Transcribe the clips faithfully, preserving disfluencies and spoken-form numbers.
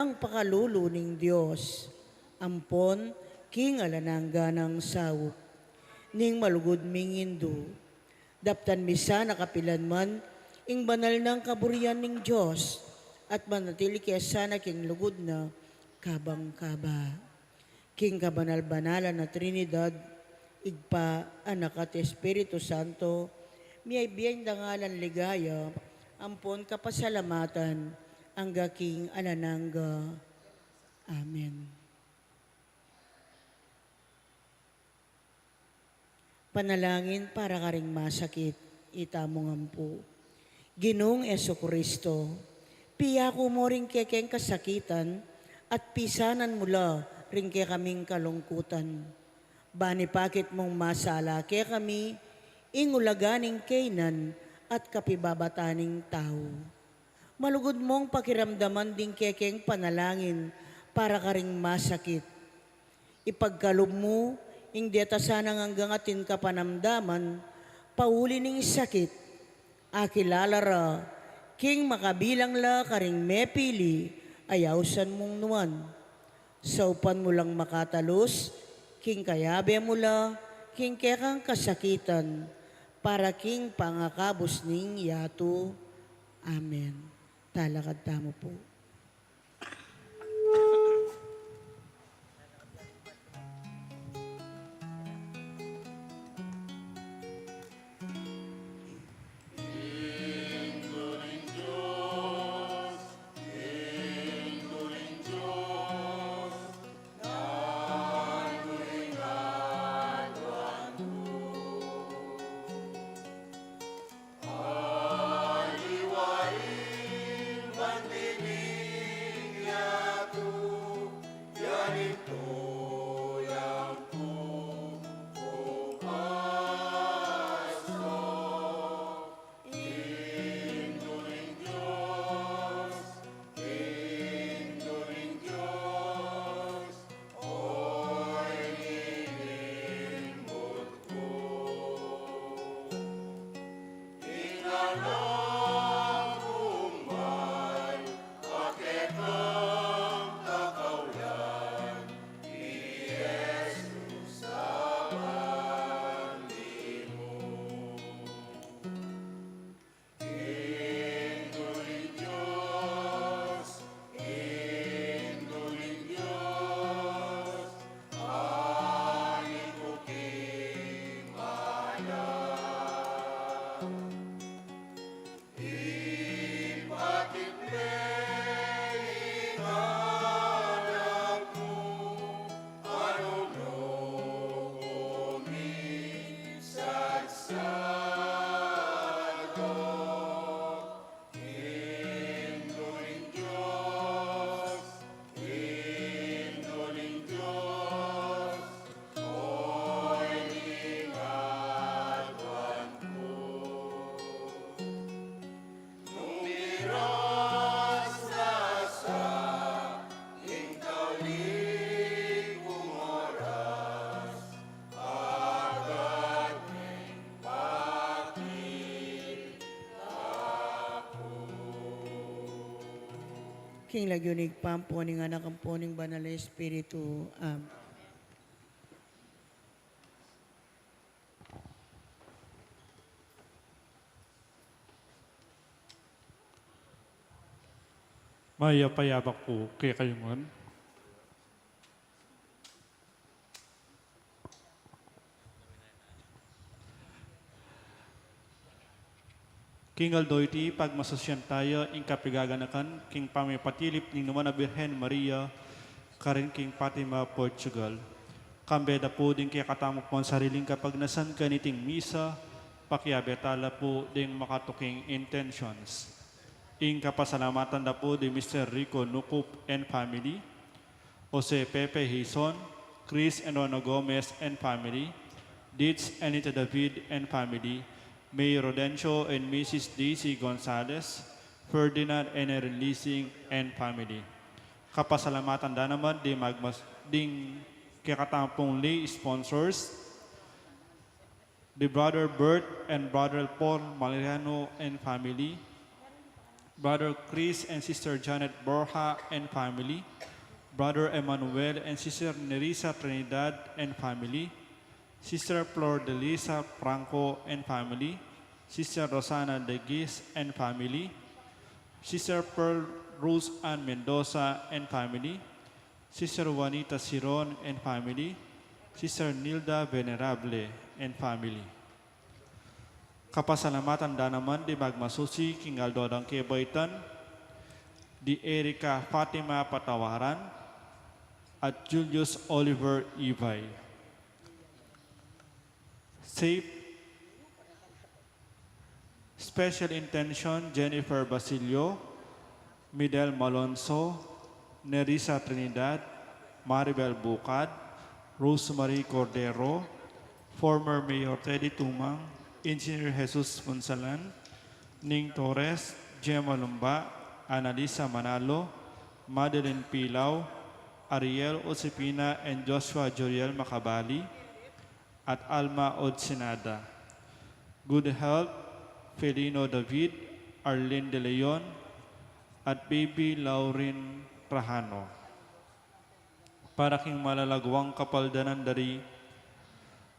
ang pakalulu ning Dios, ampon king alang angga nang saup. Ning malugud ming Indu, daptan mi sana kapilan man ing banal nang kaburian ning Dios, at manatili ke sana king lugud na kabang kaba. King kabanal-banalan a Trinidad, Ibpa, Anak, at Espiritu Santo, miyayap ya ing dangalan, ligaya, ampon kapasalamatan, angga king alang angga. Amen. Panalangin para karing masakit, itamu ngan pu. Ginung Jesucristo, piyaku mu ring kekeng kasakitan, at pisanan mu la ring kekaming kalungkutan. Ban ipakit mung masala kekami, ing ulaga ning kainan at kapibabatan ning tau. Malugud mung pakiramdaman ding kekeng panalangin para karing masakit. Ipagkalub mu ing deta sanang anggang atin kapanamdaman, pauli ning sakit, akilala ra, king makabilang la karing mepili, a ausan mung nuan. Saupan mu lang makatalus, king kayabe mu la, king kekang kasakitan, para king pangakabus ning yatu. Amen. Talakad tamu pu. King lagyu ning Ibpa, ampo ning Anak, ampo ning Banal a Espiritu. Amen. Mayap a yabak pu kekayu ngan. King aldo iti, pagmasusyan taya ing kapigaganakan king pamipatilip ning Nuan a Birhen Maria karin king Fatima, Portugal. Kambe da pu ding kekatamu pung sariling kapagnasan kaniting misa, pakiabe tala pu ding makatuking intentions. Ing kapasalamatan da pu di Mister Rico Nucup and family, Jose Pepe Hizon, Chris and Rona Gomez and family, Ditz and Nita David and family, May Rodencio and Missus Daisy Gonzalez, Ferdinand and Erin Lising and family. Kapasalamatan da naman di magmas-, ding kekatamu pung lay sponsors, the Brother Bert and Brother Paul Mariano and family, Brother Chris and Sister Janet Borja and family, Brother Emmanuel and Sister Nerissa Trinidad and family, Sister Flor de Lisa Franco and family, Sister Rosana de Guis and family, Sister Pearl Rose Ann Mendoza and family, Sister Juanita Siron and family, Sister Nilda Venerable and family. Kapasalamatan da naman di magmasusi king aldo dang kebaitan, di Erica Fatima Patawaran at Julius Oliver Ibay. Safe Special intention, Jennifer Basilio, Midel Malonzo, Nerissa Trinidad, Maribel Bucad, Rosemary Cordero, former Mayor Teddy Tumang, Engineer Jesus Punsalan, Ning Torres, Gemma Lumba, Annalisa Manalo, Madeline Pilau, Ariel Josefina and Joshua Joriel Macabali, at Alma Odsinada. Good health, Felino David, Arlene De Leon, at baby Lauren Trajano. Para king malalaguang kapaldanan dari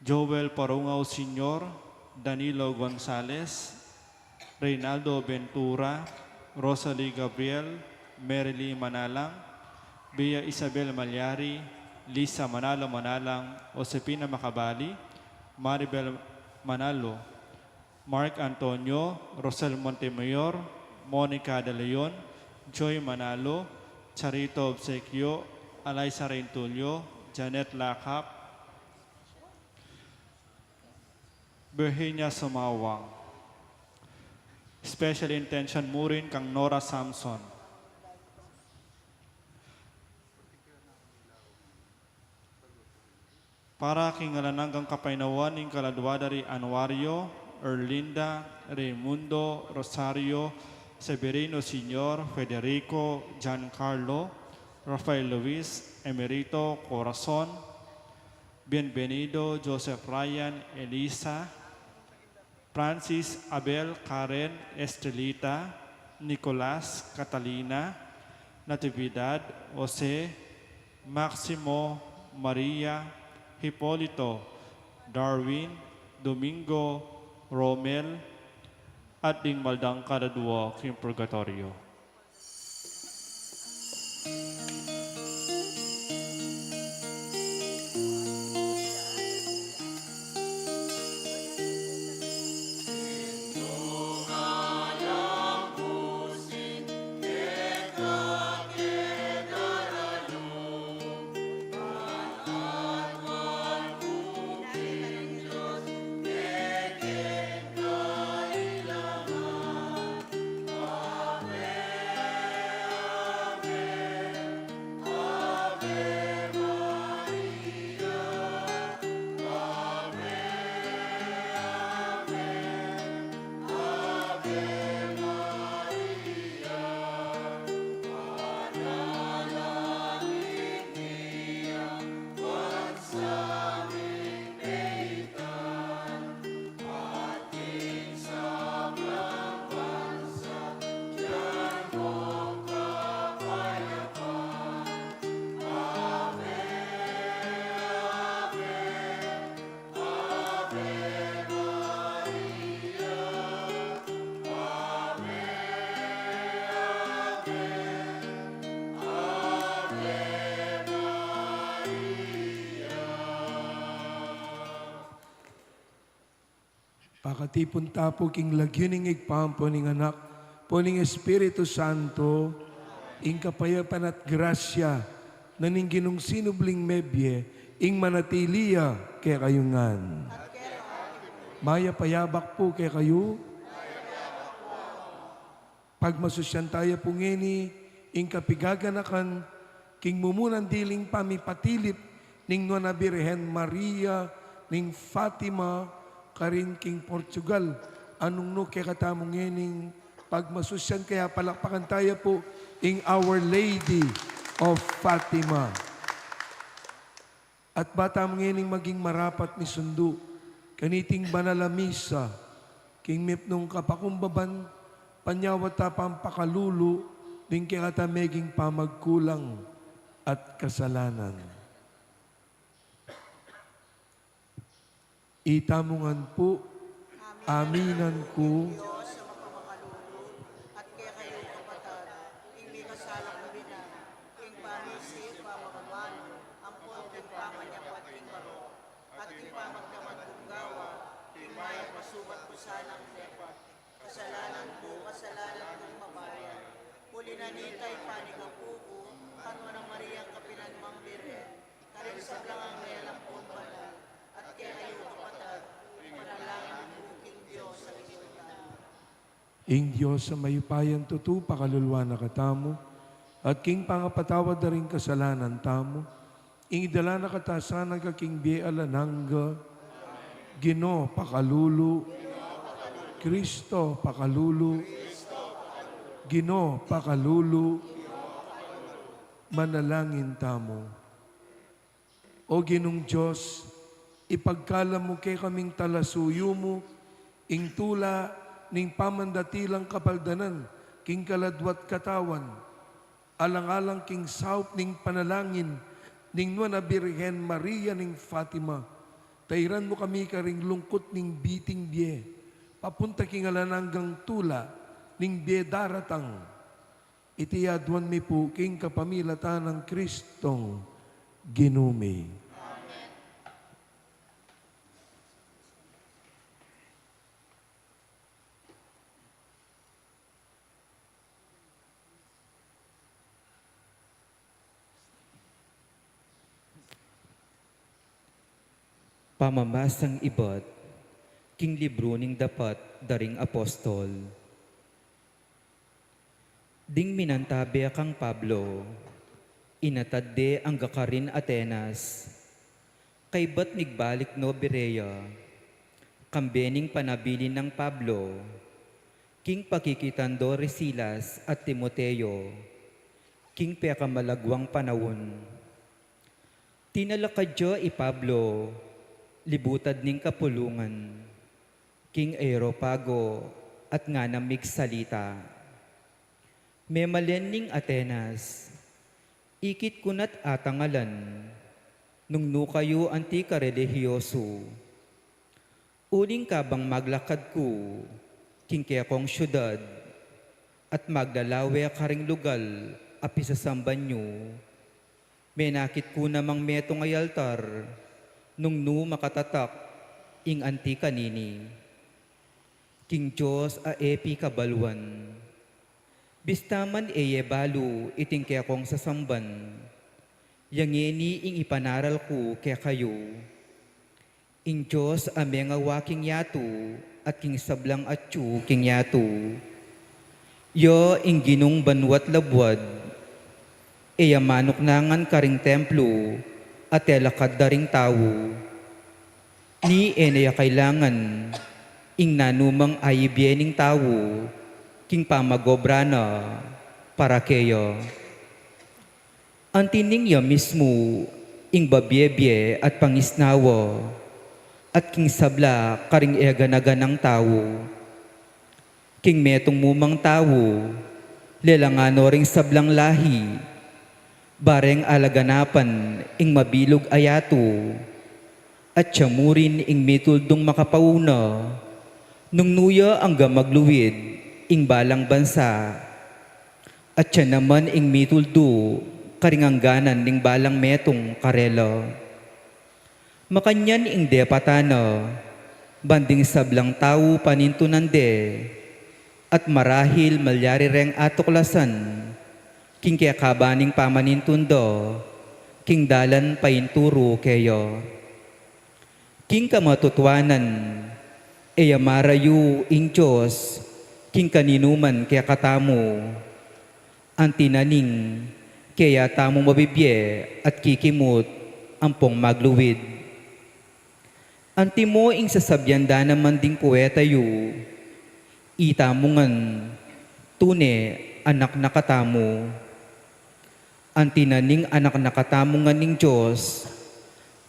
Joel Parungao Senior, Danilo Gonzales, Reynaldo Ventura, Rosalie Gabriel, Merily Manalang, Bea Isabel Malyari, Lisa Manalo Manalang, Josefina Macabali, Maribel Manalo, Mark Antonio, Rosel Montemayor, Monica De Leon, Joy Manalo, Charito Obsequio, Eliza Reintulio, Janet Lacap, Virginia Sumawang. Special intention murin kang Nora Samson. Para king alang anggang kapaynawan ning kaladua dari Anuario, Erlinda, Raimundo, Rosario, Severino Senior, Federico, Giancarlo, Rafael Luis, Emerito, Corazon, Bienvenido, Joseph Ryan, Elisa, Francis, Abel, Karen, Estrelita, Nicolas, Catalina, Natividad, Jose, Maximo, Maria, Hipolito, Darwin, Domingo, Romel, at ding mal dang kaladua king purgatoryo. Pakatipun ta pu king lagyu ning Ibpa, ampo ning Anak, ampo ning Espiritu Santo, ing kapayapan at grasya na ning Ginung sinubling mebie, ing manatili ya kekayu ngan. Mayap a yabak pu kekayu. Pagmasusyan taya pu ngeni ing kapigaganakan king mumunang diling pamipatilip ning Nuan a Birhen Maria ning Fatima karin king Portugal. Anung nu kekatamu ngening pagmasusyan, kaya palakpakan taya pu ing Our Lady of Fatima. At ba tamu ngening maging marapat misundu kaniting banal a misa, king mipnung kapakumbaban Panyawad ta pang pakalulu ding kekata meging pamagkulang at kasalanan. Itamu ngan pu, aminan ku. Dios a mapamakalulu, at kekayu kapatad, ing mikasala kung binan, ing pamisip, pamagmamanu, ampon king pamanyawad king marok, at king pamagdamag kung gawa, ing mayap a sukat ku sanang depat. Kasalanan ku, kasalanan kung mabayad. Uli na nita ing panigapu ku, kanwa nang Mariang kapinanmang Birhen, karing sablang anghel ampon banal, at kekayu kapatad, ipanalangin ku king Dios a Ginu tamu. Ing Dios a mayupayang tutu pakaluluan na katamu, at king pangapatawad da ring kasalanan tamu, ing idala na kata sana king bie alang angga. Ginu, pakalulu. Kristo, pakalulu. Ginu, pakalulu. Manalangin tamu. O Ginung Dios, ipagkalub mu kekaming talasuyu mu ing tula ning pamandatilang kapaldanan king kaladwa't katawan, alang-alang king saup ning panalangin ning Nuan a Birhen Maria ning Fatima. Tairan mu kami karing lungkut ning biting bie, papunta king alang anggang tula ning bie daratang. Iti aduan mi pu king kapamilatan nang Kristong Ginu mi. Pamambasang ibat king libru ning dapat da ring apostol. Ding minantabe kang Pablo, inatad de angga karin Atenas. Kaybat migbalik no Berea, kambe ning panabilin nang Pablo, king pakikitan do ri Silas at Timoteo, king pekamalagwang panaun. Tinalakad ya i Pablo, libutad ning kapulungan, king Areopago at ngana migsalita. Memalen ning Atenas, ikit ku na't atangalan, nung nu kayu anti karelihiyosu. Uling kabang maglakad ku king kekong syudad at maglalawe karing lugal a pisasamban yu, menakit ku namang metung a altar nung nu makatatak ing anti kanini. King Dios a e pikabaluan. Bista man e ye balu iting kekong sasamban, ya ngeni ing ipanaral ku kekayu. Ing Dios a mengawa king yatu at king sablang atyu king yatu, ya ing Ginung banua't labuad, e ya manuknangan karing templu a telakad da ring tau. Ni e ne ya kailangan ing nanumang aibie ning tau king pamagobra na para keya. Anti ning ya mismu ing babiebie at pangisnawa at king sabla karing e gana-ganang tau. King metung mu mang tau, lelangan no ring sablang lahi, bareng alaganapan ing mabilug a yatu, at siya mu rin ing mituldung makapauna, nung nu ya angga magluid ing balang bansa, at siya naman ing mituldu karing angganan ning balang metung karela. Makanyan ing depatan na, ban ding sablang tau panintunan de, at marahil malyari reng atuklasan king kekaba ning pamanintun da king dalan painturu keya. King kamatutuanan, e ya marayu ing Dios king kaninuman kekatamu. Anti na ning keya tamu mabibie at kikimut ampong magluid. Antimo ing sasabian da naman ding puweta yu, itamu ngan tune anak na katamu. Anti na ning anak na katamu ngan ning Dios,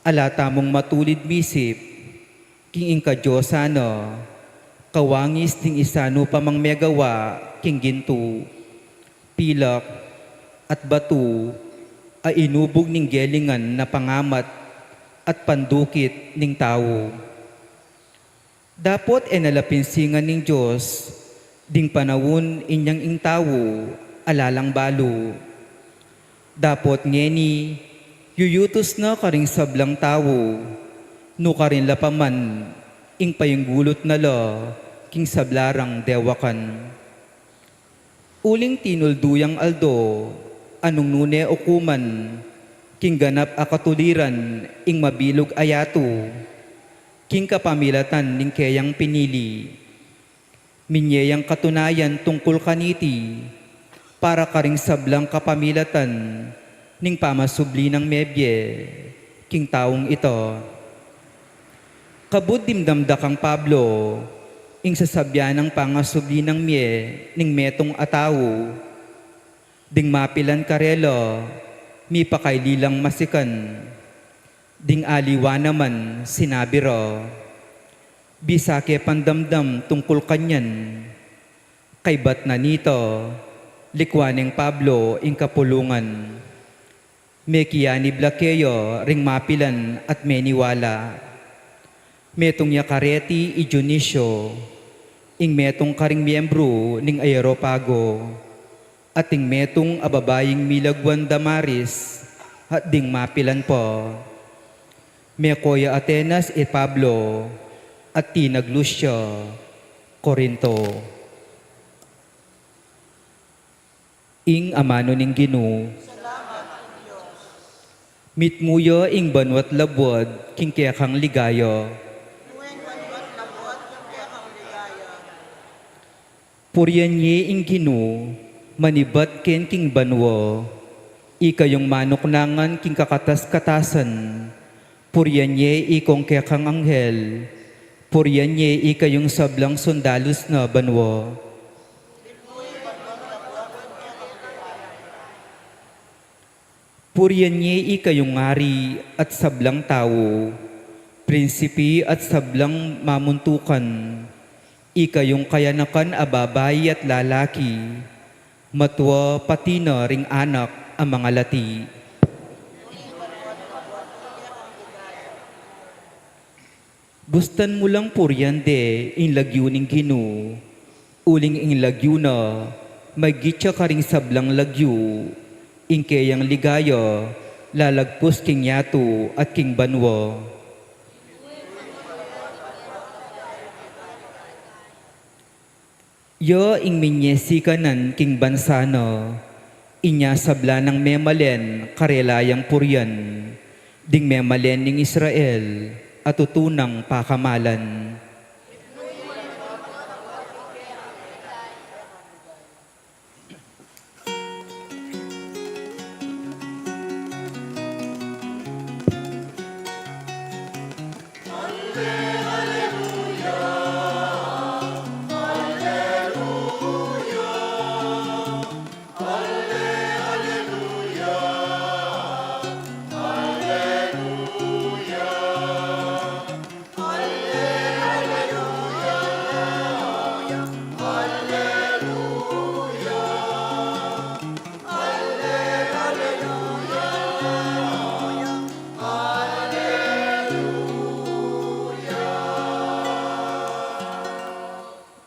ala tamung matulid misip king ing kadiosan na, Kawangis ding isanu pa mang megawa king gintu, pilak, at batu a inubug ning gelingan na pangamat at pandukit ning tau. Dapot e na la pinsingan ning Dios ding panaun inyang ing tau ala lang balu. Dapot ngeni, yuyutus na karing sablang tau, nukarin la pa man ing payunggulut na la king sabla rang dewakan. Uling tinuldu yang aldo, a nung nune ukuman king ganap a katuliran ing mabilug a yatu, king kapamilatan ning keyang pinili. Minye yang katunayan tungkul kaniti, para karing sablang kapamilatan ning pamasubli nang mebie king taung ito. Kabud dimdam da kang Pablo ing sasabyan nang pangasubli nang mie ning metung a tau, ding mapilan karela mipakaili lang masikan. Ding aliwa naman sinabi ra, bisa ke pandamdam tungkul kanyan. Kaybat na nita, likwan neng Pablo ing kapulungan. Mekianib la keya ring mapilan at meniwala. Metung ya kareti i Dionisio, ing metung karing miembru ning Areopago, at ing metung a babaing milagwan Damaris, at ding mapilan pa. Meko ya Atenas i Pablo, at tinaglusya Corinto. Ing amanu ning Ginu. Mitmu ya ing banua't labuad king kekang ligaya. Purian ye ing Ginu, manibat ken king banua. Ikayung manuknangan king kakatas-katasan, purian ye ikong kekang anghel. Purian ye ikayung sablang sundalus na banua. Purian ye ikayung ari at sablang tau, prinsipi at sablang mamuntukan. Ikayung kayanakan a babai at lalaki, matua pati na ring anak a mangalati. Bustan mu lang purian de ing lagyu ning Ginu, uling ing lagyu na, maigit ya karing sablang lagyu. Ing keyang ligaya lalagpus king yatu at king banua. Ya ing minyesikanan king bansa na, inya sabla nang memalen karela yang purian, ding memalen ning Israel a tutunang pakamalan.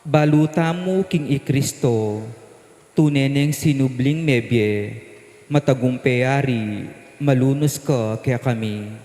Balu tamu king i Kristo, tune neng sinubling mebie, matagumpe ari, malunus ka kekami.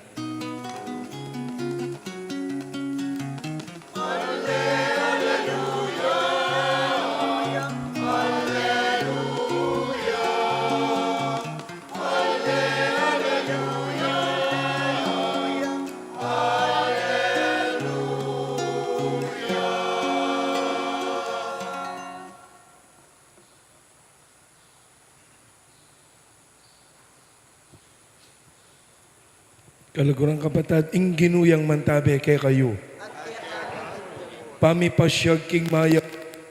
Kaluguran kapatad, ing Ginu yang mantabe kekayu. Pamipasyag king mayap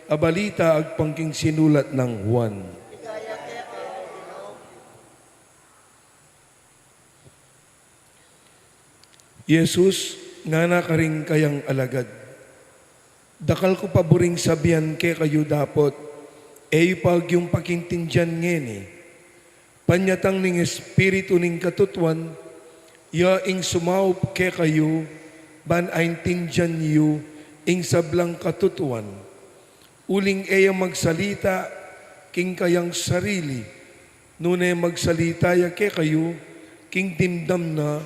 a balita agpang king sinulat nang Juan. Jesus ngana karing kayang alagad, Dakal ku pa buring sabian kekayu dapot e yu pa agyung pakintindian ngeni. Panyatang ning Espiritu ning katutuan, ya ing sumaup kekayu, ban aintindian yu ing sablang katutuan. Uling e ya magsalita king kayang sarili, nune magsalita ya kekayu king dimdam na,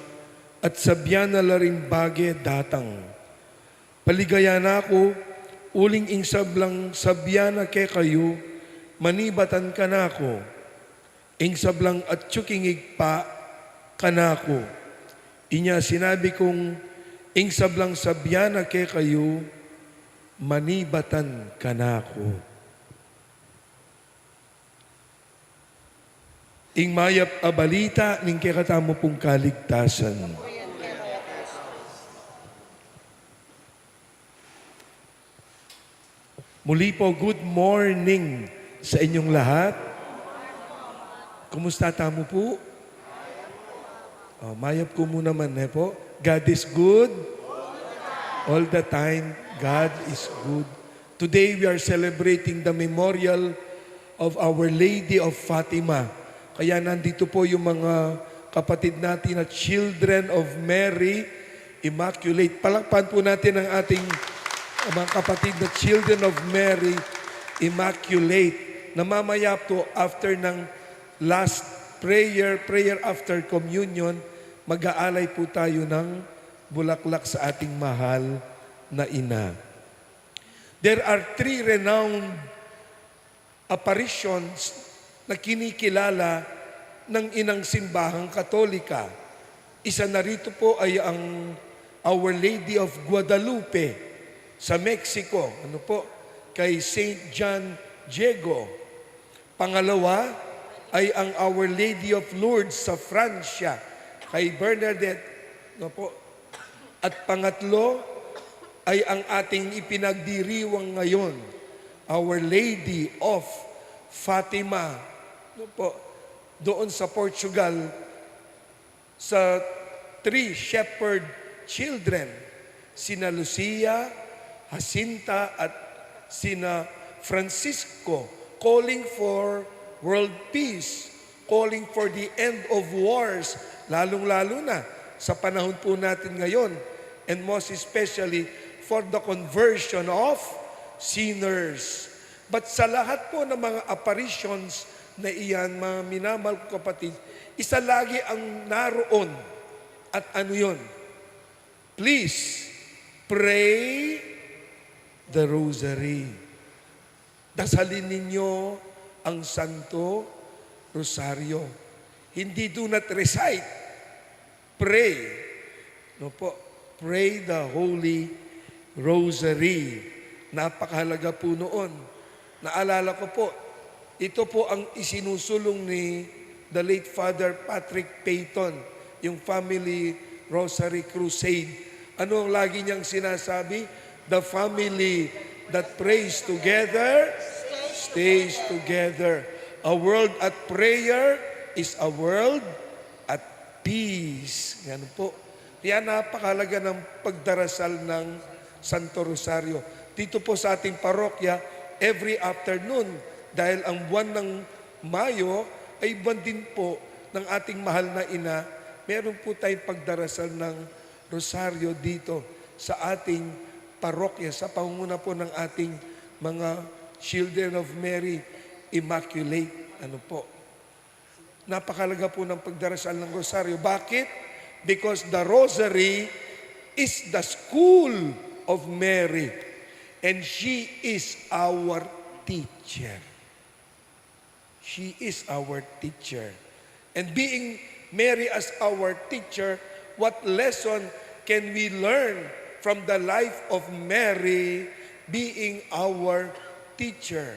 at sabian na la ring bage datang. Paligayan na ku, uling ing sablang sabian na kekayu, manibatan kanaku. Ing sablang atyu king Ibpa, kanaku. Inya sinabi kung, ing sablang sabian na kekayu, manibatan kanaku. Ing mayap a balita ning kekatamu pung kaligtasan. Muli po, good morning sa inyong lahat. Kumusta tamu pu? O, mayap ku mu naman, ne po? God is good. All the time, God is good. Today, we are celebrating the memorial of Our Lady of Fatima. Kaya nandito po yung mga kapatid natin na Children of Mary Immaculate. Palakpan po natin ang ating mga kapatid na Children of Mary Immaculate. Na mamaya po, after ng last prayer, prayer after communion, mag-aalay po tayo ng bulaklak sa ating mahal na ina. There are three renowned apparitions na kinikilala ng inang simbahang Katolika. Isa na rito po ay ang Our Lady of Guadalupe sa Mexico, ano po, kay Saint John Diego. Pangalawa ay ang Our Lady of Lourdes sa Francia, kay Bernadette, ano po. At pangatlo ay ang ating ipinagdiriwang ngayon, Our Lady of Fatima, ano po, doon sa Portugal, sa three shepherd children, sina Lucia, Jacinta, at sina Francisco, calling for world peace, calling for the end of wars, lalong-lalo na sa panahon po natin ngayon, and most especially for the conversion of sinners. But sa lahat po ng mga apparitions na iyan, mga minamahal ko kapatid, isa lagi ang naroon. At ano yun? Please pray the rosary. Dasalin ninyo ang Santo Rosario. Hindi do not recite. Pray. No po? Pray the Holy Rosary. Napakahalaga po noon. Naalala ko po, ito po ang isinusulong ni the late Father Patrick Peyton, yung Family Rosary Crusade. Ano ang lagi niyang sinasabi? "The family that prays together stays together. A world at prayer is a world at peace." Yan po. Kaya napakahalaga ng pagdarasal ng Santo Rosario. Dito po sa ating parokya, every afternoon, dahil ang buwan ng Mayo ay buwan din po ng ating mahal na ina, meron po tayong pagdarasal ng Rosario dito sa ating parokya, sa pangunguna po ng ating mga Children of Mary Immaculate. Ano po? Napakalaga po ng pagdarasal ng Rosario. Bakit? Because the Rosary is the school of Mary. And she is our teacher. She is our teacher. And being Mary as our teacher, what lesson can we learn from the life of Mary being our teacher?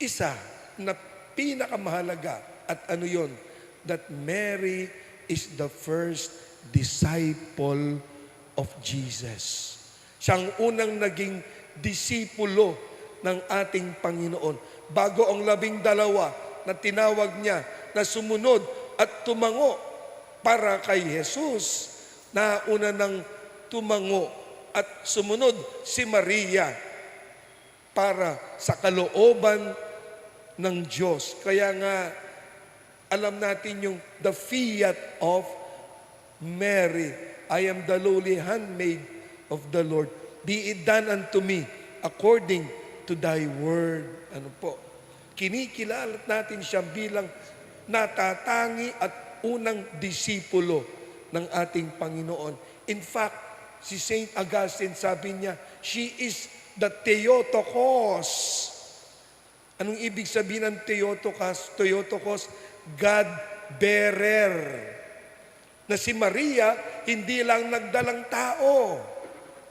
Isa na pinakamahalaga, at ano yun? That Mary is the first disciple of Jesus. Siya ang unang naging disipulo ng ating Panginoon. Bago ang labing dalawa na tinawag niya na sumunod at tumango para kay Jesus, nauna nang tumango At sumunod si Maria para sa kalooban ng Diyos. Kaya nga, alam natin yung the fiat of Mary, "I am the lowly handmaid of the Lord. Be it done unto me according to thy word." Ano po? Kinikilala natin siya bilang natatangi at unang disipulo ng ating Panginoon. In fact, si Saint Augustine, sabi niya, "She is the Theotokos." Anong ibig sabihin ng Theotokos? Theotokos, God bearer. Na si Maria, hindi lang nagdalang tao,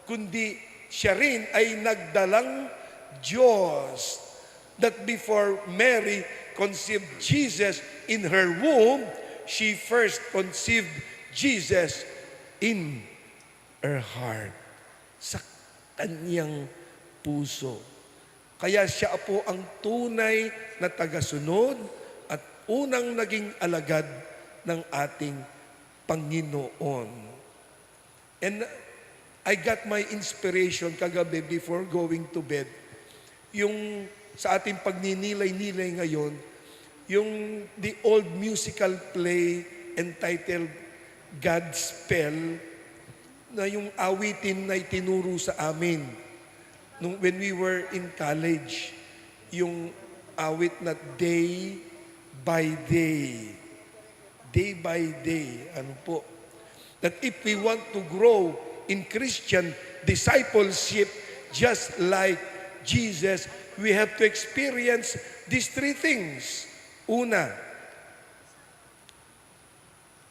kundi siya rin ay nagdalang Diyos. That before Mary conceived Jesus in her womb, she first conceived Jesus in her heart, sa kanyang puso. Kaya siya po ang tunay na tagasunod at unang naging alagad ng ating Panginoon. And I got my inspiration kagabi before going to bed. Yung sa ating pagninilay-nilay ngayon, yung the old musical play entitled Godspell, na yung awitin na itinuro sa amin nung, when we were in college, yung awit na Day by Day. Day by day. Ano po? That if we want to grow in Christian discipleship just like Jesus, we have to experience these three things. Una,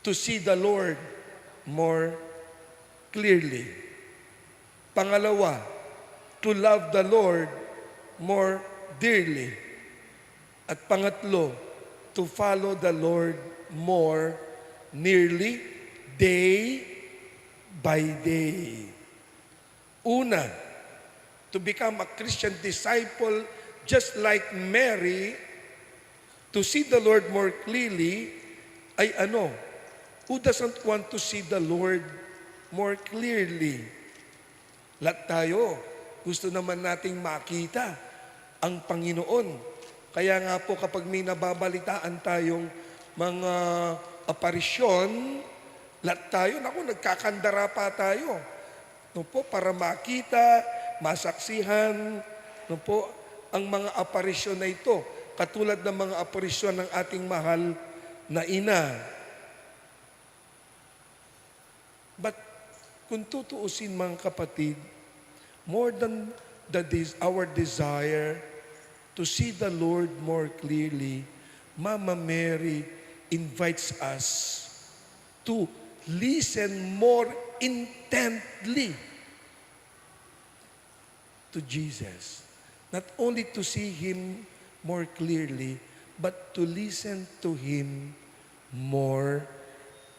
to see the Lord more clearly. Pangalawa, to love the Lord more dearly. At pangatlo, to follow the Lord more nearly, day by day. Una, to become a Christian disciple just like Mary, to see the Lord more clearly, ay ano, who doesn't want to see the Lord more clearly? Lahat tayo, gusto naman nating makita ang Panginoon. Kaya nga po, kapag may nababalitaan tayong mga aparisyon, lahat tayo, naku, nagkakandara pa tayo. No po, para makita, masaksihan, no po, ang mga aparisyon na ito, katulad ng mga aparisyon ng ating mahal na ina. But kung tutuusin, mga kapatid, more than the des-, our desire to see the Lord more clearly, Mama Mary invites us to listen more intently to Jesus. Not only to see Him more clearly, but to listen to Him more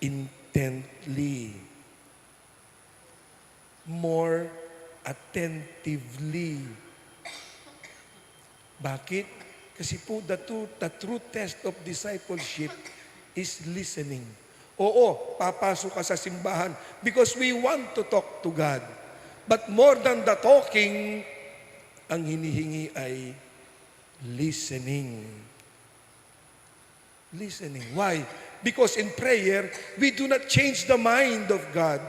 intently, more attentively. Bakit? Kasi po, the true, the true test of discipleship is listening. Oo, papasok ka sa simbahan because we want to talk to God. But more than the talking, ang hinihingi ay listening. Listening. Why? Because in prayer, we do not change the mind of God.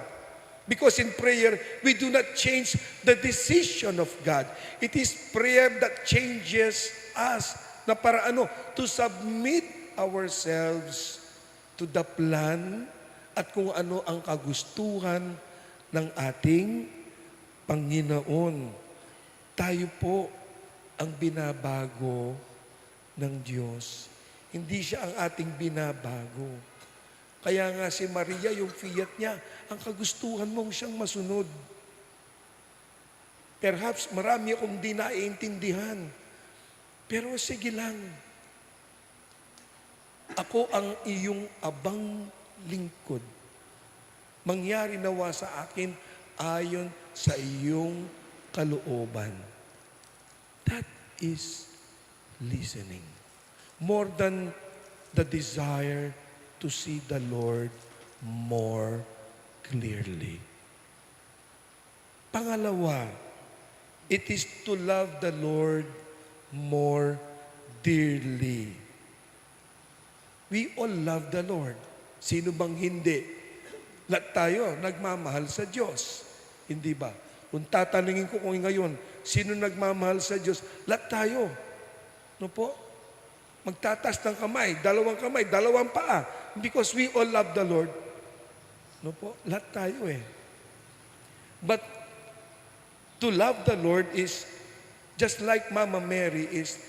Because in prayer, we do not change the decision of God. It is prayer that changes us. Na para ano? To submit ourselves to the plan at kung ano ang kagustuhan ng ating Panginoon. Tayo po ang binabago ng Diyos. Hindi siya ang ating binabago. Kaya nga si Maria, yung fiat niya, ang kagustuhan mong siyang masunod. Perhaps marami akong di naiintindihan. Pero sige lang. Ako ang iyong abang lingkod. Mangyari nawa sa akin ayon sa iyong kalooban. That is listening. More than the desire to see the Lord more clearly. Pangalawa, it is to love the Lord more dearly. We all love the Lord. Sino bang hindi? Lahat tayo nagmamahal sa Diyos. Hindi ba? Kung tatanungin ko kung ngayon, sino nagmamahal sa Diyos? Lahat tayo. No po? Magtataas ng kamay, dalawang kamay, dalawang paa. Because we all love the Lord. No po? Lahat tayo eh. But to love the Lord is just like Mama Mary is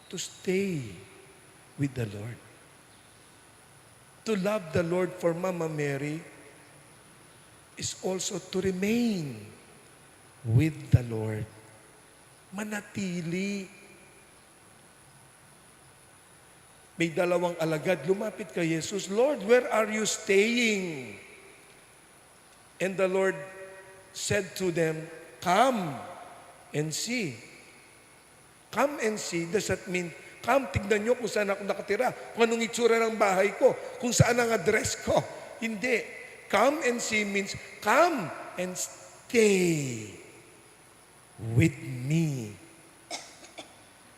to stay with the Lord. To love the Lord for Mama Mary is also to remain with the Lord. Manatili. May dalawang alagad lumapit kay Jesus, "Lord, where are you staying?" And the Lord said to them, "Come and see." Come and see, does that mean, "Come, tignan niyo kung saan ako nakatira, kung anong itsura ng bahay ko, kung saan ang address ko?" Hindi. Come and see means, "Come and stay with me."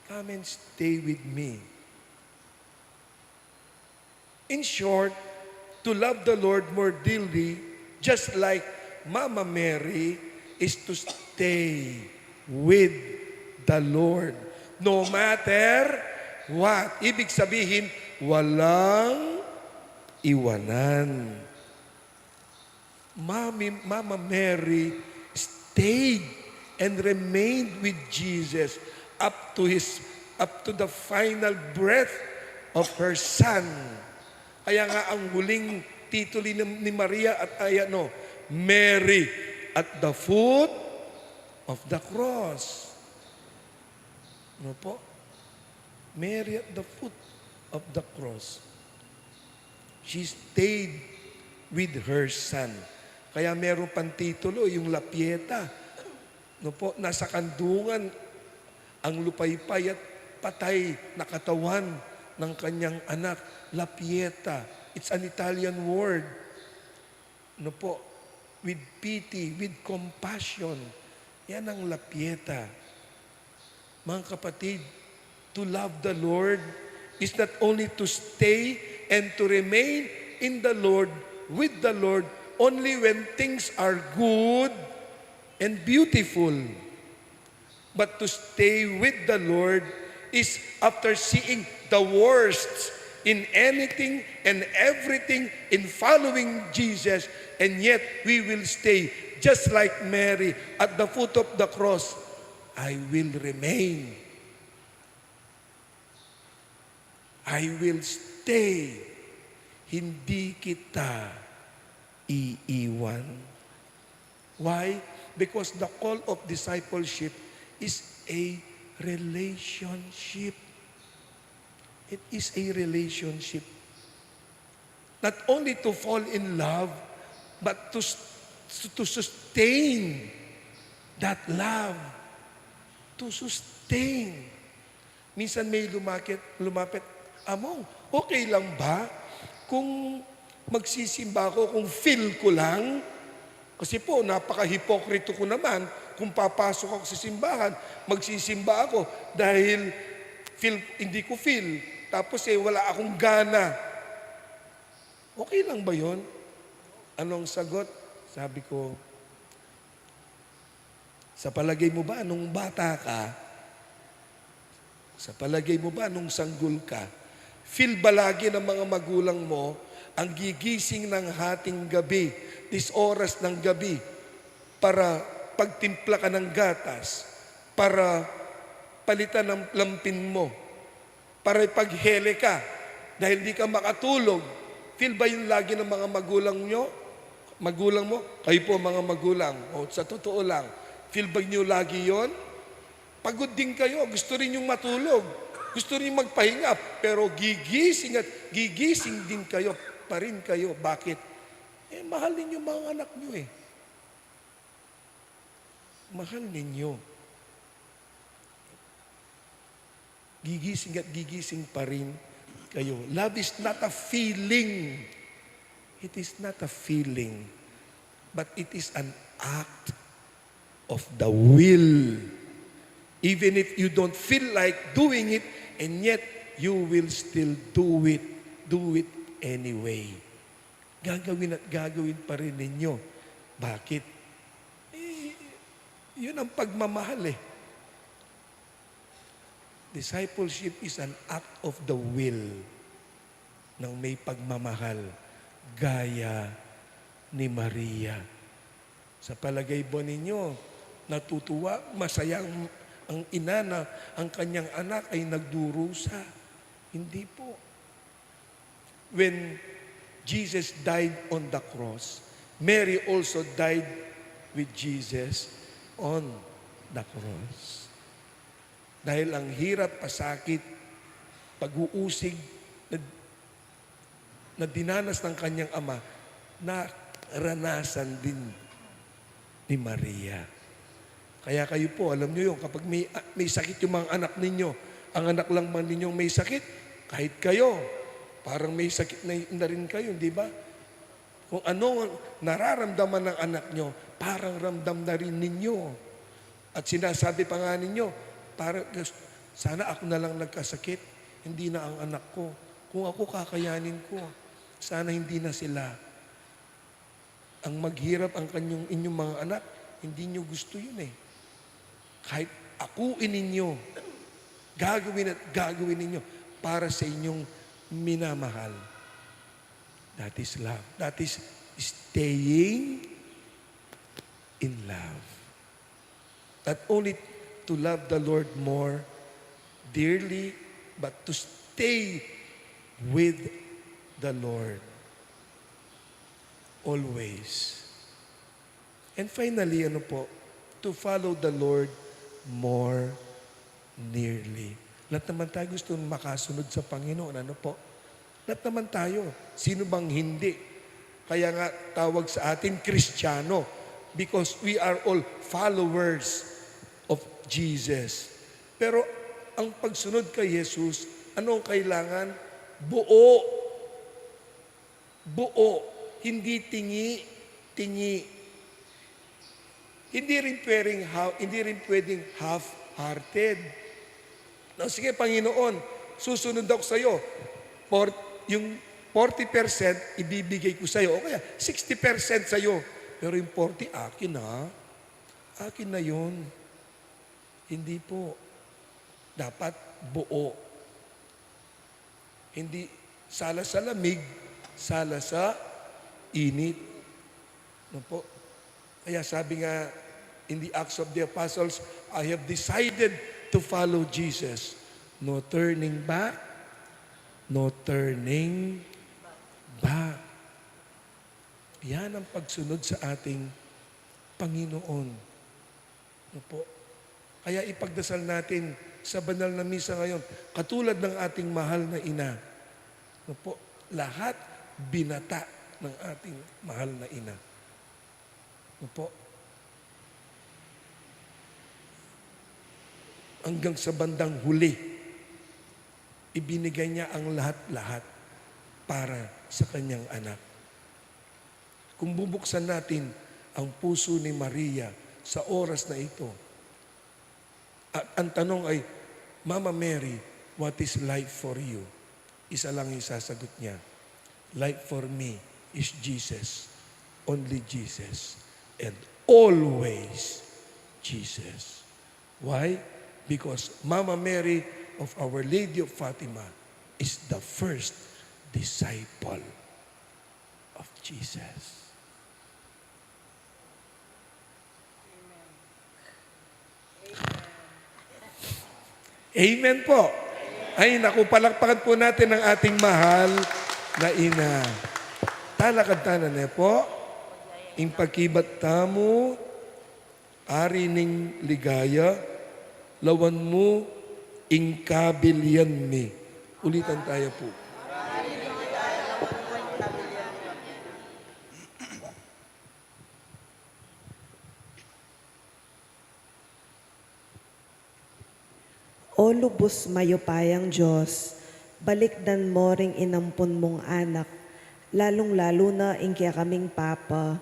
Come and stay with me. In short, to love the Lord more dearly, just like Mama Mary, is to stay with the Lord no matter what. Ibig sabihin, walang iwanan. Mami, Mama Mary stayed and remained with Jesus up to his, up to the final breath of her son. Kaya nga ang huling titulo ni, ni Maria at ay ano, "Mary at the foot of the cross." Ano po? "Mary at the foot of the cross." She stayed with her son. Kaya meron pang titulo, yung La Pieta. No po, nasa kandungan ang lupaypay at patay na katawan ng kanyang anak. La Pieta. It's an Italian word. No po, with pity, with compassion. Yan ang La Pieta. Mga kapatid, to love the Lord is not only to stay and to remain in the Lord, with the Lord, only when things are good and beautiful. But to stay with the Lord is after seeing the worst in anything and everything in following Jesus, and yet we will stay just like Mary at the foot of the cross. "I will remain. I will stay." Hindi kita iiwan. Why? Because the call of discipleship is a relationship. It is a relationship. Not only to fall in love, but to s-, to sustain that love. To sustain. Minsan may lumakit, lumapit, "Among, okay lang ba kung magsisimba ako, kung feel ko lang?" Kasi po, napaka-hipokrito ko naman kung papasok ako sa simbahan, magsisimba ako dahil feel, hindi ko feel. Tapos eh, wala akong gana. Okay lang ba yun? Anong sagot? Sabi ko, "Sa palagay mo ba, nung bata ka, sa palagay mo ba, nung sanggol ka, feel ba lagi ng mga magulang mo ang gigising ng hating gabi, dis oras ng gabi, para pagtimpla ka ng gatas, para palitan ng lampin mo, para ipaghele ka dahil di ka makatulog?" Feel ba yun lagi ng mga magulang nyo? Magulang mo? Kayo po, mga magulang, o, sa totoo lang, feel ba nyo lagi yon? Pagod din kayo, gusto rin yung matulog, gusto rin yung magpahinga, pero gigising at gigising din kayo pa rin kayo. Bakit? Eh, mahal ninyo mga anak nyo eh. Mahal ninyo. Gigising at gigising pa rin kayo. Love is not a feeling. It is not a feeling. But it is an act of the will. Even if you don't feel like doing it, and yet you will still do it. Do it anyway. Gagawin at gagawin pa rin ninyo. Bakit? Eh, yun ang pagmamahal eh. Discipleship is an act of the will ng may pagmamahal gaya ni Maria. Sa palagay ba ninyo, natutuwa, masaya ang, ang ina na ang kanyang anak ay nagdurusa? Hindi po. When Jesus died on the cross, Mary also died with Jesus on the cross. Dahil ang hirap, pasakit, pag-uusig na, na dinanas ng kanyang ama, naranasan din ni Maria. Kaya kayo po, alam nyo yun, kapag may, may sakit yung mga anak ninyo, ang anak lang man ninyong may sakit, kahit kayo, parang may sakit na, na rin kayo, di ba? Kung ano ang nararamdaman ng anak nyo, parang ramdam na rin ninyo. At sinasabi pa nga ninyo, "Para, sana ako na lang nagkasakit, hindi na ang anak ko. Kung ako, kakayanin ko. Sana hindi na sila." Ang maghirap ang kanyang, inyong mga anak, hindi nyo gusto yun eh. Kahit akuin ninyo, gagawin at gagawin ninyo para sa inyong minamahal. That is love. That is staying in love. Not only to love the Lord more dearly, but to stay with the Lord always. And finally, ano po, to follow the Lord more nearly. Lahat naman tayo gusto makasunod sa Panginoon, ano po? Lahat naman tayo. Sino bang hindi? Kaya nga tawag sa atin Kristiyano, because we are all followers of Jesus. Pero ang pagsunod kay Jesus, ano ang kailangan? Buo. Buo, hindi tingi-tingi. Hindi rin pwedeng ha-, hindi rin pwedeng half-hearted. Na, "Sige, Panginoon, susunod ako sa'yo. Por-, yung forty percent ibibigay ko sa'yo, o kaya sixty percent sa'yo. Pero yung forty, akin na. Akin na yun." Hindi po. Dapat buo. Hindi sala sa lamig, sala sa init. Ano po? Kaya sabi nga in the Acts of the Apostles, "I have decided to follow Jesus." No turning back, no turning back. Yan ang pagsunod sa ating Panginoon. Opo. Kaya ipagdasal natin sa banal na misa ngayon, katulad ng ating mahal na ina. Opo. Lahat binata ng ating mahal na ina. Opo. Hanggang sa bandang huli, ibinigay niya ang lahat-lahat para sa kanyang anak. Kung bubuksan natin ang puso ni Maria sa oras na ito, at ang tanong ay, "Mama Mary, what is life for you?" Isa lang yung sasagot niya, "Life for me is Jesus, only Jesus, and always Jesus." Why? Because Mama Mary of Our Lady of Fatima is the first disciple of Jesus. Amen po. Ay, naku, palakpakan po natin ang ating mahal na ina. Talakad tana ne po. Ing pakibat tamu, Ari ning Ligaya, lawan mu ing kabilian mi. Ulitan tayo po. O lubus mayupayang Dios, balikdan mo ring inampun mung anak, lalung-lalu na ing kekaming papa,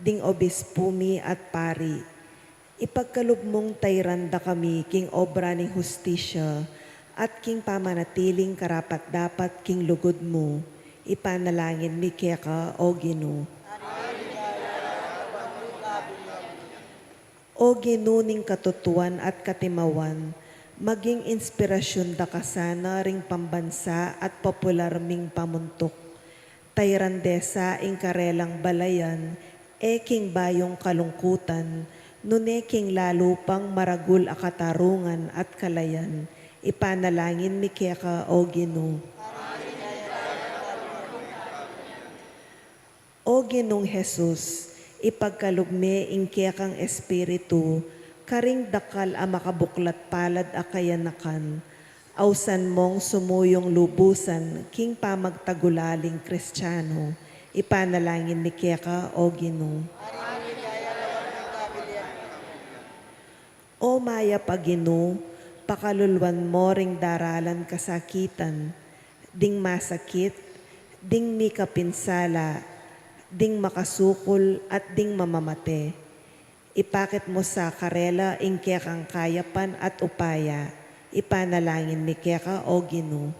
ding obispu mi at pari. Ipagkalub mung tairan da kami king obra ning hustisya at king pamanatiling karapat-dapat king lugud mu. Ipanalangin mi keka, O Ginu. O Ginu ning katutuan at katimawan, maging inspirasyun da ka sana ring pambansa at popular ming pamuntuk. Tairan de sa ing karelang balayan, e king bayung kalungkutan, nune king lalu pang maragul a katarungan at kalayan. Ipanalangin mi keka, O Ginu. O Ginung Jesus, ipagkalub me ing kekang Espiritu karing dakal a makabuklat palad a kayanakan, ausan mong sumuyung lubusan king pamagtagulaling Kristiano. Ipanalangin mi keka, O Ginu. O mayap a Ginu, pakaluluan mo ring daralan kasakitan, ding masakit, ding mikapinsala, ding makasukul, at ding mamamate. Ipakit mo sa karela ing kekang kayapan at upaya. Ipanalangin mi keka, O Ginu.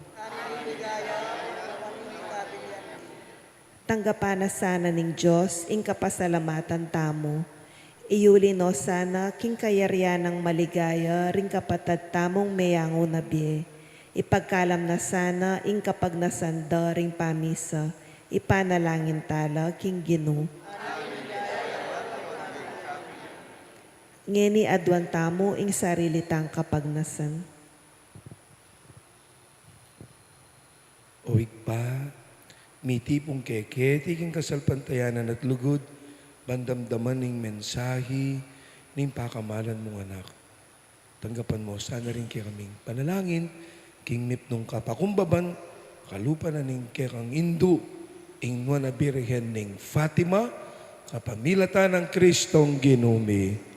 Tanggapan na sana ning Dios ing kapasalamatan tamu. Iyuli no sana king kayarian nang maligaya ring kapatad tamung meyangu na bie. Ipagkalam na sana ing kapagnasan da ring pamisa. Ipanalangin tala king Ginu. Ngeni aduan tamu ing sarili tang kapagnasan. O Ibpa, mitipung ke keti king kasalpantayanan at lugud, ban damdaman ing mensahi ning pakamalan mung Anak. Tanggapan mo sana ring kekaming panalangin, king mipnung kapakumbaban, kalupa na ning kekang Indu, ing Nuan a Birhen ning Fatima, kapamilatan nang Kristong Ginu mi.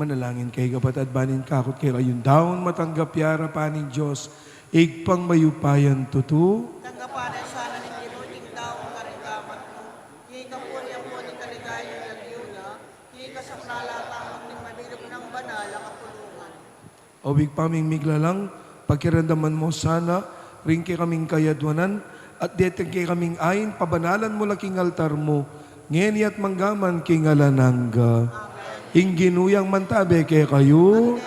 Manalangin kayu, kapatad, ban ing kakut kekayung daun matanggap ya arapan ning Dios, Ibpang mayupayang tutu. Tanggapan na sana ning Ginu ing daun karing O Ibpa ming miglalang, pakiramdaman mu sana ring kekaming kayadwanan, at deteng kekaming ain, pabanalan mu la king altar mu, ngeni at mangga man king alang angga. Ing Ginu yang mantabe kekayu.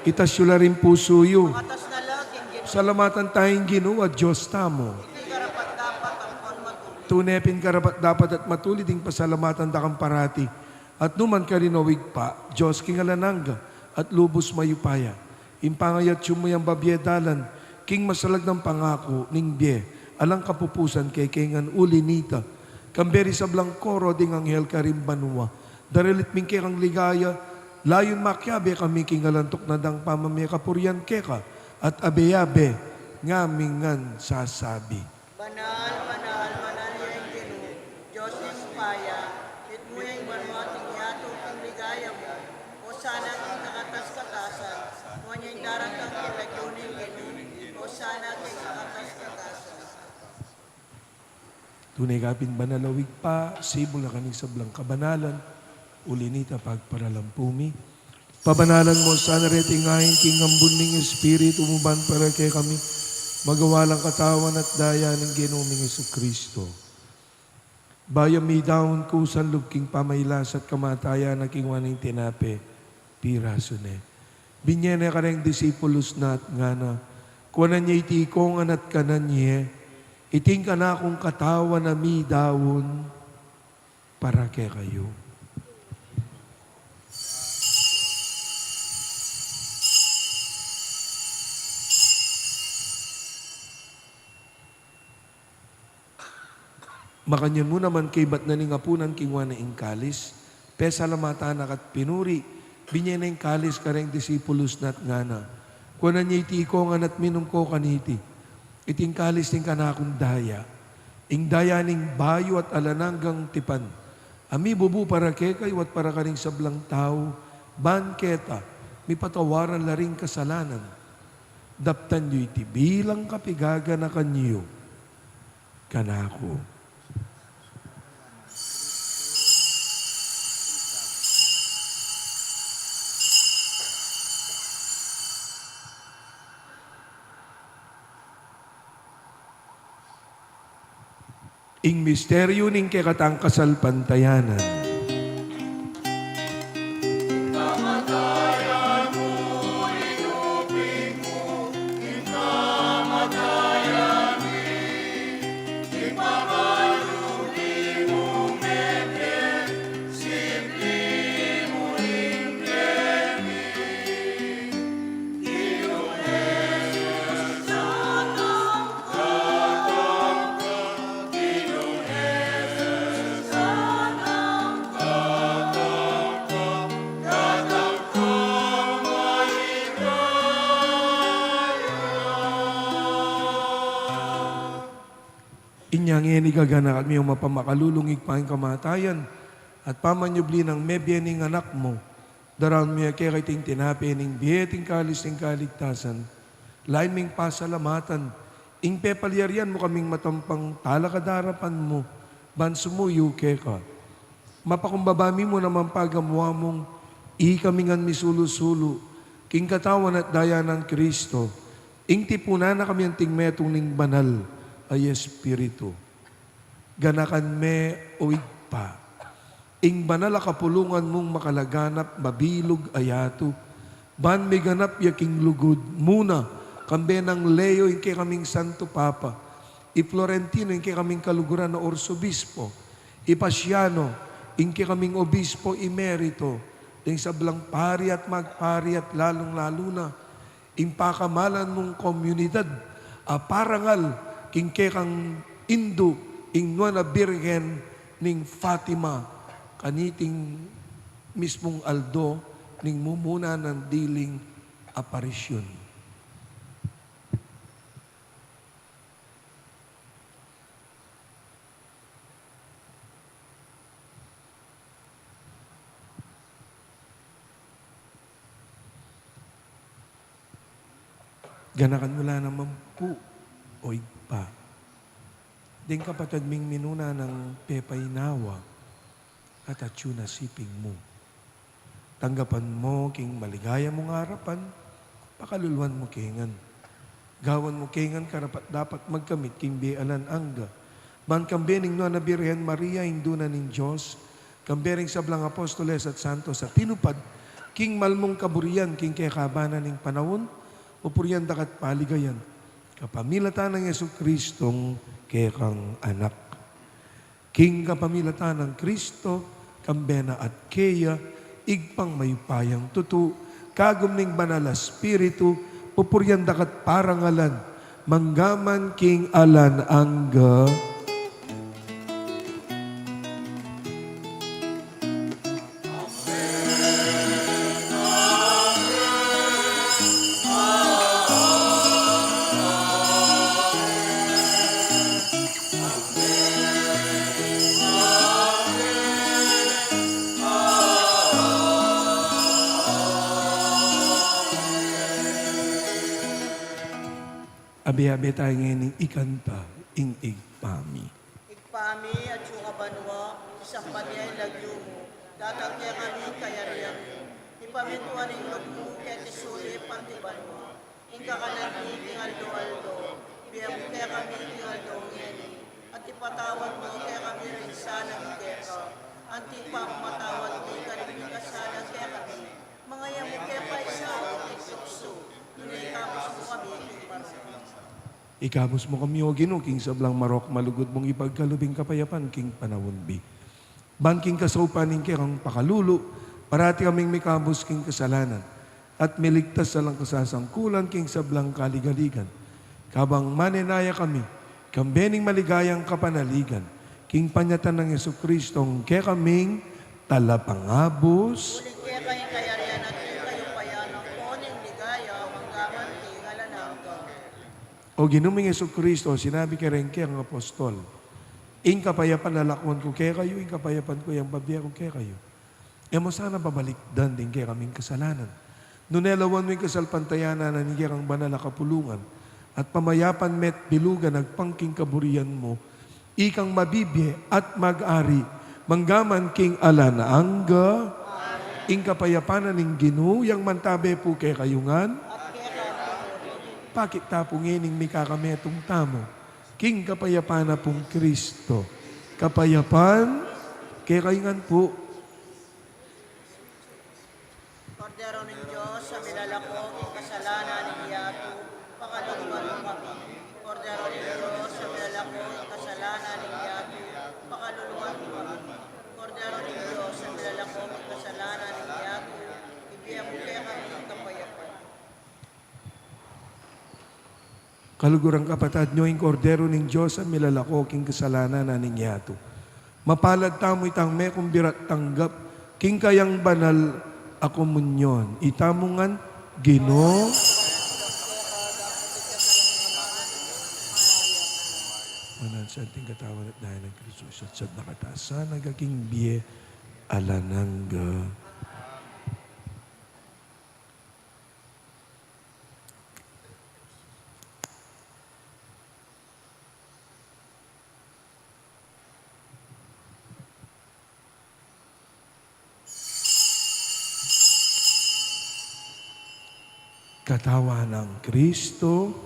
Itas yu la ring pusu yu. Salamatan taya ing Ginu a Dios tamu. Tune pin karapat-dapat at matulid ing pasalamatan da kang parati. At nu man karin, o Ibpa, Dios king alang angga, at lubus mayupaya. Ing pangayatsu mu yang babie dalan, king masalag nang pangaku ning bie alang kapupusan kekami ngan uli nita, kambe ring sablang koro ding anghel karin banua, daralit mi ing kekang ligaya, layun makiabe kami king alang tuknang pamamie kapurian keka, at abe-abe ngan mi ngan sasabi. Banal, banal, banal ya ing Ginu, Dios ning upaya, mitmu ya ing banua at ing yatu king ligaya mu. Osana king kakatas-katasan, nuan ya ing daratang king lagyu ning Ginu, osana king kakatas-katasan. Tune ka pin banal, o Ibpa, sibul na karing sablang kabanalan, uli nita pagparalan pu mi. Pabanalan mu sana reting ain king ambun ning Espiritu mu ban para kekami magawa lang katawan at daya ning Ginu ming Jesucristo. Bayu midaun kusa lub king pamailas at kamatayan na, kinua ne ing tinape, pirasu ne, binie ne kareng disipulus na at ngana: Kuanan ye iti ikong ngan at kanan ye, iti ing kanakung katawan a midaun para kekayu. Makanyan mu naman kaybat na ning apunan, kinua ne ing kalis, pesalamatan na ka at pinuri, binie ne ing kalis kareng disipulus na at ngana: Kuanan ye iti ikong ngan at minum ko kaniti. Iti ing kalis ning kanakung daya, ing daya ning bayu at alang anggang tipan, a mibubu para kekayu at para karing sablang tau, ban keta mipatawaran la ring kasalanan. Daptan yu iti bilang kapigaganakan yu kanaku. Ing misteryu ning kekatang kasalpantayanan. Inya ngeni, gaganakan mi o mapamakalulung Ibpa, ing kamatayan at pamanyubli nang mebie ning Anak mu. Daraun mi keka iting tinape ning bie at ing kalis ning kaligtasan. Lain ming pasalamatan ing pepalyarian mu kaming matampang talakad king arapan mu ban sumuyu keka. Mapakumbaba mi mu naman pagamuan mung ikami ngan misulu-sulu king katawan at daya nang Kristo, ing tipunan na kami anting metung ning banal a Espiritu. Ganakan me, o Ibpa, ing banal a kapulungan mung makalaganap, mabilug a yatu, ban miganap ya king lugud mu na, kambe nang Leo, ing kekaming Santo Papa, i Florentino, ing kekaming kaluguran a Arsobispo, i Paciano, ing kekaming Obispo Emerito, ding sablang pari at magpari, at lalung-lalu na ing pakamalan mung komunidad a parangal king kekang Indu, ing Nuan a Birhen ning Fatima, kaniting mismung aldo ning mumuna nang diling aparisyun. Ganakan mu la naman pu, o Ibpa, ding kapatad ming minuna nang pepainawa at atyu na siping mu. Tanggapan mu king maligaya mung arapan Pakaluluan mu ke ngan. Gawan mu ke ngan karapat-dapat magkamit king bie alang angga. Ban kambe ning Nuan a Birhen Maria, Indu na ning Dios, kambe ring sablang apostoles at santos a tinupad king mal mung kaburian king kekaban ning panaun, pupurian da ka at paligayan kapamilatan nang Jesucristong kekang Anak. King kapamilatan nang Kristo, kambe na at keya, Ibpang mayupayang tutu, kagum ning Banal a Espiritu, pupurian da ka at parangalan, mangga man king alang angga. Abe-abe tamu ngeni ing kanta, Ing Ibpa Mi. Ibpa mi, atsu ka banua, misamban ya ing lagyu mu, datang kekami ing kayarian mu, mipamintuan ing lub mu keti sulip anti banua. Ing kakanan mi king aldo-aldo, ibie mu kekami king aldo ngeni, at ipatawad mu kekami ring sala mi keka, anti ing pamamatawad mi karing mikasala kekami, manga e mu ke paisaul king tuksu, nune ikabus mu kami king marok. Ikabus mu kami, O Ginu, king sablang marok, malugud mung ipagkalub ing kapayapan king panaun mi. Ban king kasaupan ning kekang pakalulu, parati kaming mikabus king kasalanan, at miligtas alang kasasangkulan king sablang kaligaligan. Kabang manenaya kami, kambe ning maligayang kapanaligan, king panyatang nang Jesucristong kekaming Talapangabus. Uling keka ing kayarian at ing kayupayan, angko ning ligaya, mangga man king alang angga. O Ginu ming Jesucristo, sinabi mu kareng kekang apostol, Ing kapayapan lalakwan ku kekayu, ing kapayapan ku yang bibie ku kekayu. E mu sana babalikdan ding kekaming kasalanan, nune lawan mu ing kasalpantayanan na ning kekang banal a kapulungan, at pamayapan me at bilugan agpang king kaburian mu, ikang mabibie at mag-ari mangga man king alang angga. Ing kapayapan na ning Ginu yang mantabe pu kekayu ngan. Pakit ta pu ngening mikakametung tamu king kapayapan na pung Kristo. Kapayapan kekayu ngan pu. Kordero ning Dios, a milalako king kasalanan ning yatu, pakaluluan mu kami. Kordero ning Dios, a milalako king kasalanan ning yatu, pakaluluan mu kami. Kordero ning Dios, a milalako king kasalanan ning yatu, ibie mu kekami ing kapayapan. Kaluguran, kapatad, nyo ing Kordero ning Dios a milalako king kasalanan na ning yatu. Mapalad tamu itang mekumbira at tanggap king kayang banal a komunyon. Itamu ngan, Ginu. Manansa anting katawan at daya nang Kristo, isatsad na katasan, angga king bie alang angga. Katawan nang Kristo.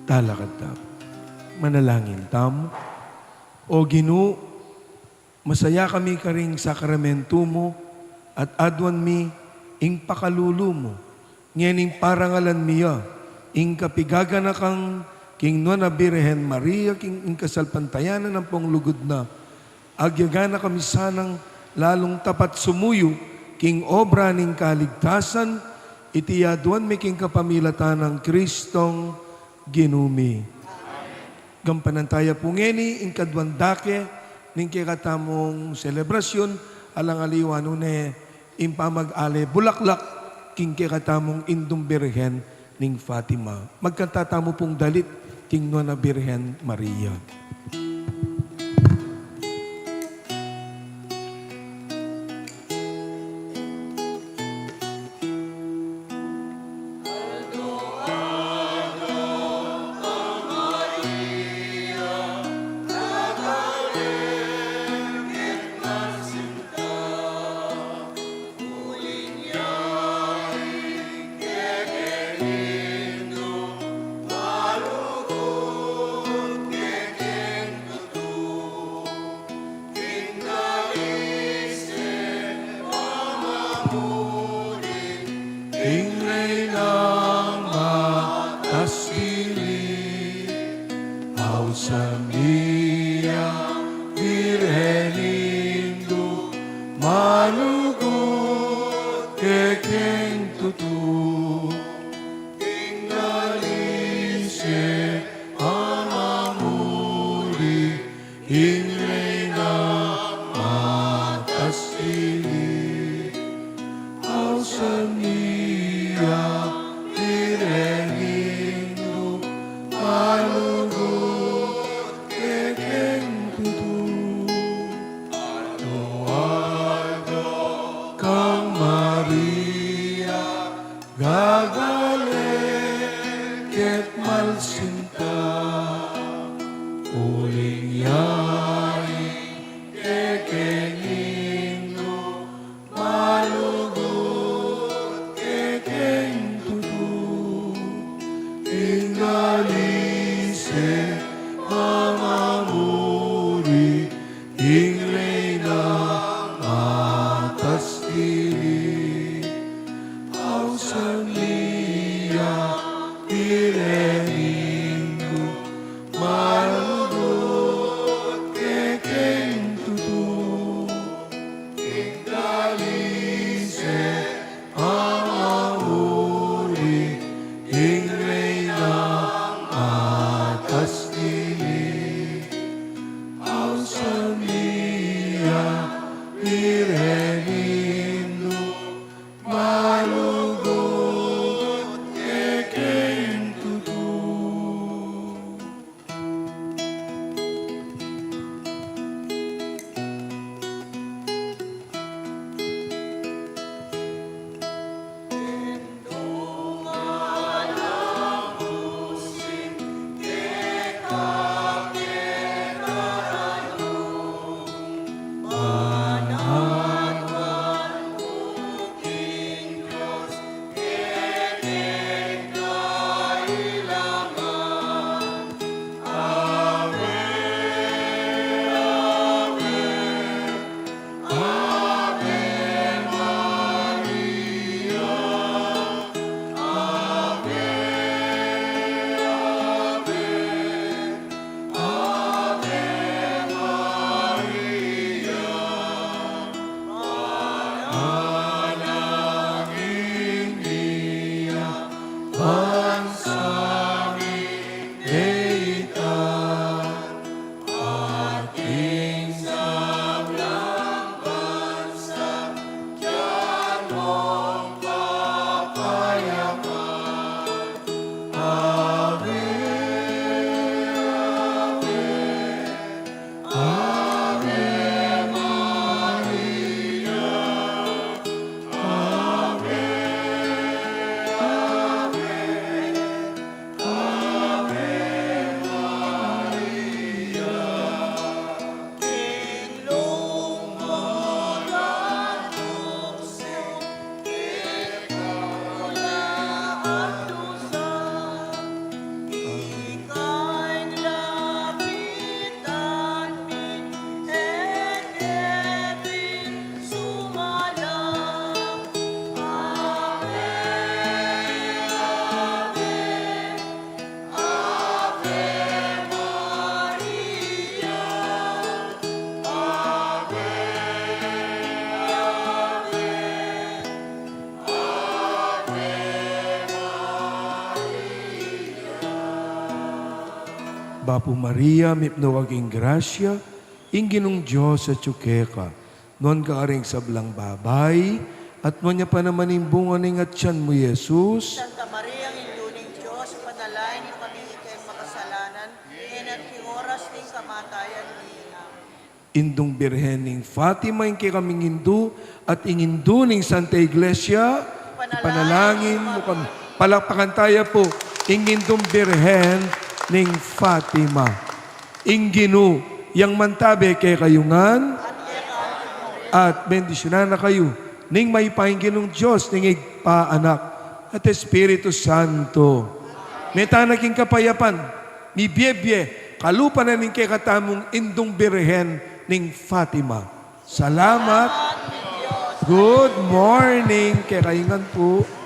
Talakad tamu. Manalangin tamu. O Ginu, masaya kami karing sakramentu mu at aduan mi ing pakalulu mu. Ngening parangalan mi ya, ing kapigaganaka king Nuan a Birhen Maria, king ing kasalpantayanan ampong lugud na. Agyagan na kami sanang lalung tapat sumuyu king obra ning kaligtasan, iti aduan mi king kapamilatan nang Kristong Ginu mi. Gampanan taya pu ngeni ing kaduang dake ning kekatamung selebrasyun, alang aliwa nune ing pamag-ale bulaklak king kekatamung Indung Birhen ning Fatima. Magkanta tamu pung dalit king Nuan a Birhen Maria. Ing Reyna matas pilit, ausan mi ya Birhen Indu, malugud ke keng tutu. Ing alice a mamuli, ing Reyna matas pilit, ausan mi ya Birhen Indu, malugud kekeng tutu. Bapu Maria, mipnu ka king grasya, ing Ginung Dios atyu keka. Nuan ka karing sablang babai, at nuan ya pa naman ing bunga ning atyan mu, Jesus. Santa Maria, Indu ning Dios, ipanalangin mu kami ikeng makasalanan, ngeni at king oras ning kamatayan mi. Amen. Indung Birhen ning Fatima, ing kekaming Indu, at ing Indu ning Santa Iglesia, ipanalangin mu kami. Palakpakan taya pu ing Indung Birhen ning Fatima. Ing Ginu yang mantabe kekayu ngan, at bendisyunan na kayu ning mayupaya ing Ginung Dios, ning Ibpa, Anak, at Espiritu Santo. Mete na king kapayapan, mibiebie, kalupa na ning kekatamung Indung Birhen ning Fatima. Salamat. Good morning kekayu ngan pu.